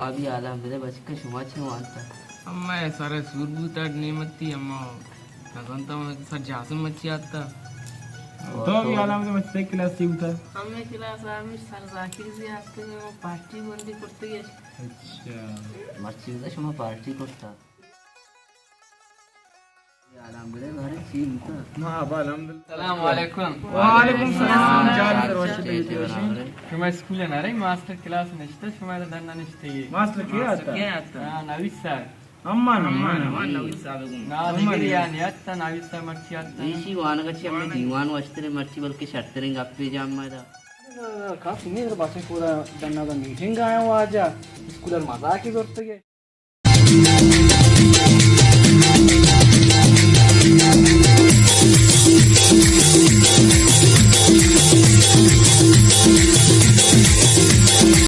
ابھی حالاں بدے بچکے، شما چے وانتا؟ اما سر سور بوتا، نیمتی اما نزانتا، من سر جاسم مچی آتا۔ تو بھی حالاں بدے، مچی تئی کلاس چی بوتا؟ ہمیں کلاس ہمیں سر ذاکر زی آتے، پارٹی بندی کرتے گئے۔ اچھا۔ مچی بوتا شما پارٹی کرتا؟ السلام علیکم۔ وعلیکم السلام۔ جان در وش بیت، وشی۔ شما اسکول نہ رہی، ماسٹر کلاس نشتہ، شما را دن نشتہ۔ ماسٹر کیا آتا؟ ہاں، نوید صاحب۔ امان، امان، امان۔ نوید صاحب گوں۔ نا، دیگر یا نیاتا، نوید صاحب مرچی آتا۔ ایشی وانگا چی ہمیں دیوان وشترے مرچی، بلکہ شرتریں گپے جام ما دا۔ کاس میر بچے پورا دن دا میٹنگ آیا واجہ، اسکول مزاق زورتے۔